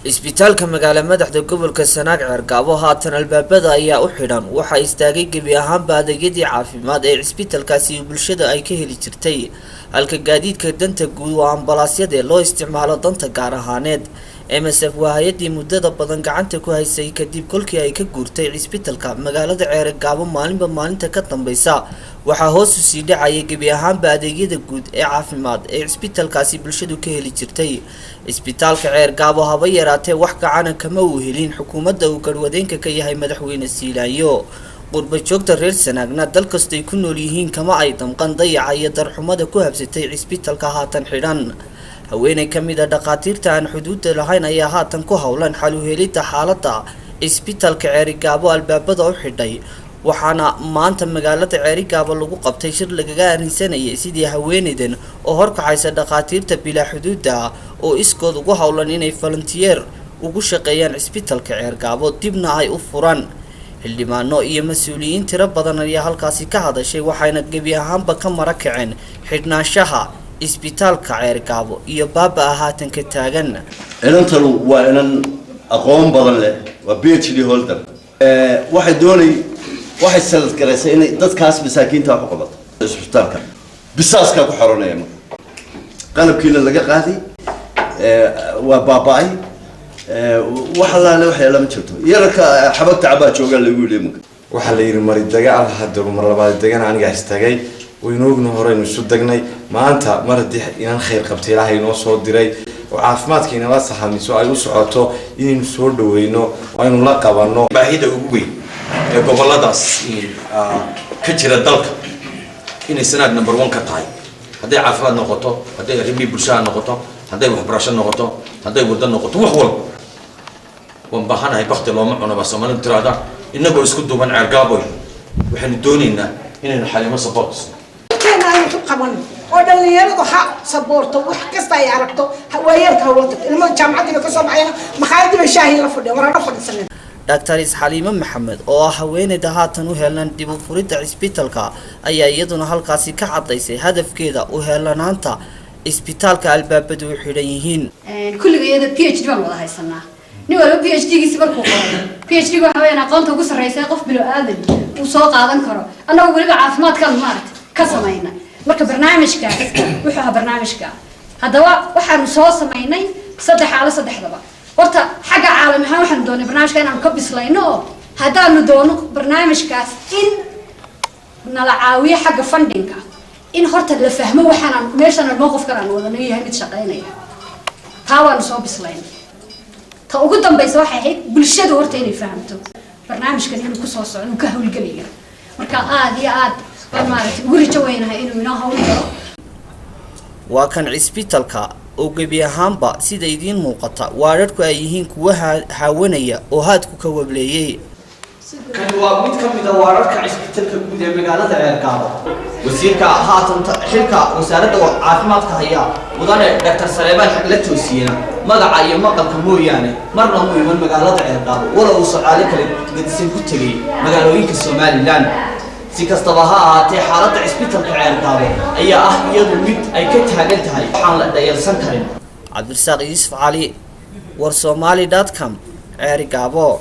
Isbitaalka magaala madaxda gobolka Sanaag, Ceergaabo, haatan albaabada ayaa u xidhan. Waxaa istaagay gebi ahaanba adeegyadii caafimaad ee cisbitalkaasi bulshada ay ka heli jirtay, halka gaadiidka danta guud oo ambalaasyadee loo isticmaalo danta gaar ahaaneed. MSF waa hay-adii muddada badan gacanta ku haysay kadib kolkii ay ka guurtay cisbitalka magaalada Ceerigaabo. Maalinba maalinta ka dambeysa waxaa hoos u sii dhacaya gebi ahaanba adeegyada guud ee caafimaad ee cisbitalkaasi bulshadu ka heli jirtay. Cisbitaalka Ceergaabo haba yaraatee wax gacana kama uu helin xukuumadda uu garhwadeenka ka yahay Madaxweyne Siilaanyo. Qurba joogta reer Sanaagna dal kastay ku nool yihiin kama ay damqan dayaca iyo darxumada ku habsatay cisbitalka haatan xidhan. Haweeney ka mid a dhakhaatiirta aan xuduudda lahayn ayaa haatan ku howlan xal u helidda xaaladda cisbitalka Ceerigaabo albaabada u xidhay, waxaana maanta magaalada Ceerigaabo lagu qabtay shir lagaga arrinsanayay sidii haweeneydan oo horkacaysa dhakhaatiirta bilaa xuduudda oo iskood ugu howlan inay volunteer ugu shaqeeyaan cisbitalka Ceergaabo dibna ay u furaan. Xildhibaano iyo mas-uuliyiin tiro badan ayaa halkaasi ka hadashay, waxayna gebi ahaanba ka mara kaceen xidhnaanshaha isbitaalka Ceergaabo iyo baaba-a haatan ka taagan. Inantanu waa inan aqoon badan leh, waa PhD holder. Waxay doonay, waxay salad garaysay inay dadkaas masaakiinta wax u qabato. Isbitaalka bisaaskaa ku xoranaya marka qalabkiina laga qaaday, waa baaba-ay. Wax allaale wax yaala ma jirto. Yararka xabagta cabaa joogaa lagu yidhi imanka. Waxaa la yidhi mari dagaal hadaba mar labaad degan anigaa istagay. Waynu ogna, horeynu isu dagnay. Maanta mar haddii inan khayr qabtay Ilaahay inoo soo diray oo caafimaadka inala sahamiso ay u socoto, inaynu soo dhaweyno oo aynu la qabanno. Baahida ugu weyn ee goboladaas ka jira dalka inay Sanaag number one ka tahay, hadday caafimaad noqoto, hadday arrimihii bulshada noqoto, hadday waxbarasho noqoto, hadday waddo noqoto, wax walba waan baahanahay. Bakti looma cuno baa Soomaalidu tiraahda. Innagoo isku duuban, Ceergaaboy, waxaynu doonaynaa inaynu Xalimo support. Keena aynu ku qaban oo dhallinyaradu ha saboorto wax kasta ay aragto, waayeelka hawla tagto. Ilmada jaamacaddiiba ka soo baxayana makhaayadii bay shaahi la fadhiya, war hana fadhiisanin. Dr Xaliimo Maxamed oo ah haweeneyda haatan u heelan dib u furidda cisbitalka ayaa iyaduna halkaasi ka cadaysay hadafkeeda u heelanaanta isbitaalka albaabadu u xidhan yihiin. Kulligayada PhD baan wada haysanaa. Nin walba PhD giisi markuu qoray, PhD waxa weeyaan aqoonta ugu sarreysa ee qof bilo aadan uu soo qaadan karo. Annagu weliba caafimaadkaan maaragta ka samayna. Marka barnaamijkaas wuxuu ahaa barnaamijka. Haddaba waxaanu soo samaynay saddex xaalo. Saddexdaba horta xagga caalami ahaan waxaanu doonay barnaamijka inaanu ka bislayno, oo haddaanu doono barnaamijkaas in nala caawiyo xagga fundingka, in horta la fahmo waxaanaan meeshaan mowqifkan aan wadano yahay mid shaqaynaya. Taa waanu soo bislaynay. Ta ugu dambaysa waxay ahayd bulshadu horta inay fahamto barnaamijkan inuu kusoo socdo, uu ka howlgelayo. Marka aada iyo aad baan maaragtay ugu rajo weynahay inuu inoo howlgalo. Waa kan cisbitalka oo gebi ahaanba sida idiin muuqata waararku ay yihiin kuwa haawanaya oo haadku ka wableeyey. Kani waa mid ka mid a waararka cisbitalka guud ee magaalada Ceergaabo. Wasiirka haatan xilka wasaaradda caafimaadka haya, mudane Dr Saleebaan Xagle Toosiyena, magaca iyo maqalka mooyaane marna mu iman magaalada Ceergaabo, walow uu socaale kala gedisan ku tegay magaalooyinka Somaliland. Si kastaba ha ahaatee, xaaladda cisbitalka Ceergaabo ayaa ah iyadu mid ay ka taagan tahay waxaan la dhayalsan karin. Cabdirasaaq Yuusuf Cali, war Somali com, Ceerigaabo.